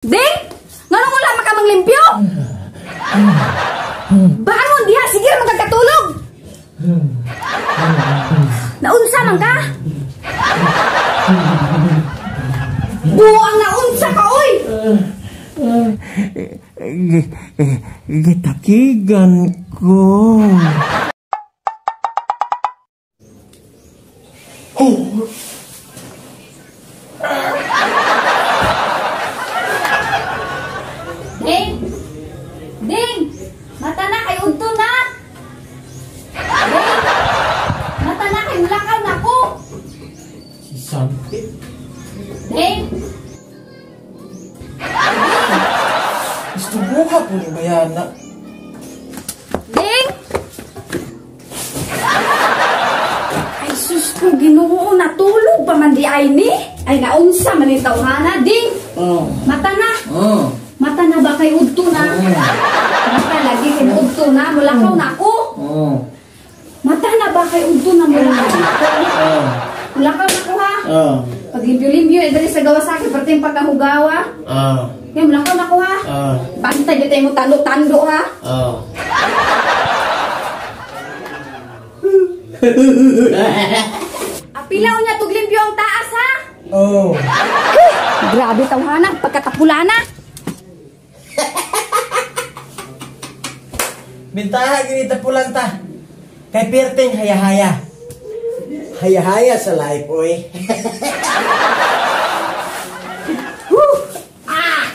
Ding! Nganong wala man ka manglimpyo? Bangon diha, sige ra man kag katulog. Naunsa man ka? Buang naunsa ka, oy! Gitakigan ko. Oh. Ding! Ding! Mata na kay udto na! Ding! Mata na kay mulakaw na ko! Si Santi. Ding! Istubuha po ni Bayana. Ding! Ay sus ko, Ginoo, natulog pa man di ay ni? Ay naunsa man ni tawhana, Ding! Oh. Mata na! Oh. Mata na ba kay udto na? Mata lagi kay udto na, mulakaw na ako. Oh. Mata na ba kay udto na, mulakaw na ako. Oh. Mulakaw na ako ha. Oh. Paglimpyo-limpyo, eh, dali sa gawa sa akin, perting pagkahugawa. Oh. Kaya mulakaw na ako ha. Oh. Bantay dito mo tando-tando ha. Oh. Apilaw niya tuglimpyo ang taas ha. Oh. Hey, grabe tawhana, pagkatapula na. Bintaha gini tapulan ta. Kay pirting haya-haya. Haya-haya sa life, oy. Huh. Ah.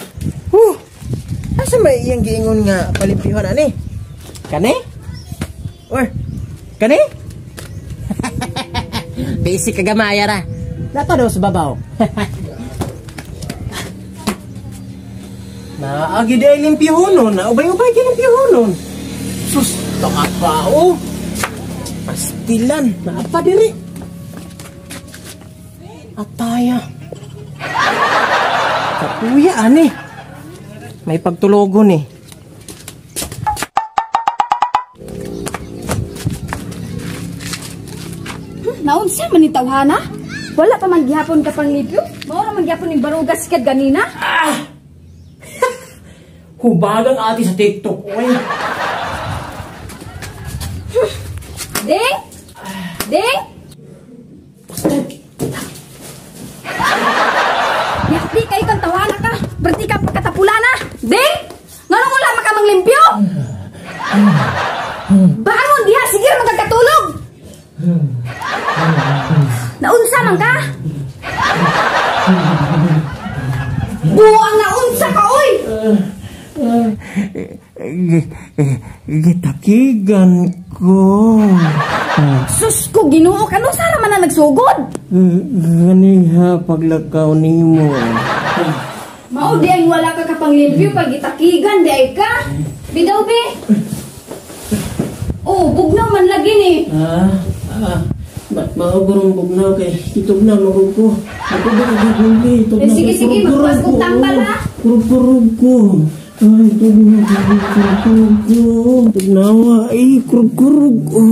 Huh. Asa may iyang giingon nga palimpyuhan ani? Kani? Or kani? Basic kagamaya ra. Nata daw sa babaw. Naagi di ay limpyuhonon. Na ubay-ubay gilimpiyohonon. Sus, taka pa oh. Pastilan, naapa diri. Ataya. Kapuya ani. May pagtulogon eh. Naunsa man ni tawhana? Wala pa man gihapon ka panglimpyo? Mao ra man gihapon ning barugas kad ganina? Ah! Hubagang ati sa TikTok, oy. Ding! Ding! Yakti kayo kang tawana ka. Berarti ka pagkatapula na. Ding! Nganong wala man ka manglimpyo? Bangon diha, sige ra man kag katulog. Naunsa man ka? Buang naunsa ka, oy! Gitakigan ko. Sus ko, Ginoo, kano sara man na nagsugod? Ganiha paglakaw nimo. Mao di ang wala ka kapanglimpyo pag gitakigan di ay ka. Bidaw be. Oh, bugnaw man lagi ni. Mao gurong bugnaw kay itog na magug ko. Ako ba gugulbi itog na. Sige sige, magpas kog tambal ha. Kurug-kurug ko. Ay, itog na kurug-kurug ko. Tugnawa ay kurug-kurug ko.